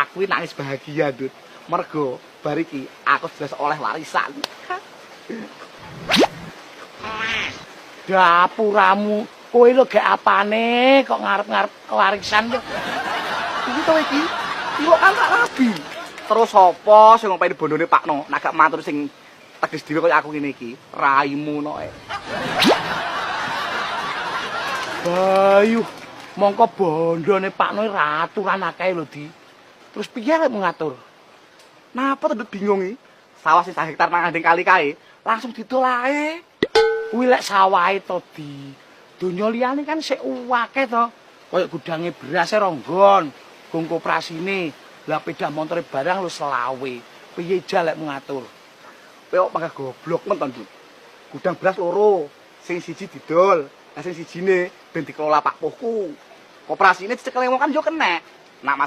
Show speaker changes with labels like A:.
A: Aku nangis bahagia, Dut. Mergo bar iki aku jelas oleh warisan.
B: Dapuramu kowe lho gek apane kok ngarep-ngarep warisan lho.
A: Iki to iki. Iwak kan tak rabi. Terus sapa sing ngopeni bondone Pakno nek gak matur sing teges dhewe kaya aku ngene iki, raimu no e.
B: Bayu, mongko bondone Pakno raturan akeh lho, Di. Terus piye lek ngatur?
A: Napa to, Dut, bingung iki? Sawah sing sak hektar nang anding kali kae langsung didol ae.
B: Kuwi lek sawahe to, Di. Donya liyane kan sik akeh to. Kaya gudange berase ronggon, gong koperasine, lah sepeda montore barang lho selawe. Piye jal lek ngatur?
A: Kowe kok panggah goblok men to, Dut. Gudang beras loro, sing siji didol, lah sing sijine ben dikelola Pak Puhku. Koperasine dicekele wong kan yo kenek. Nak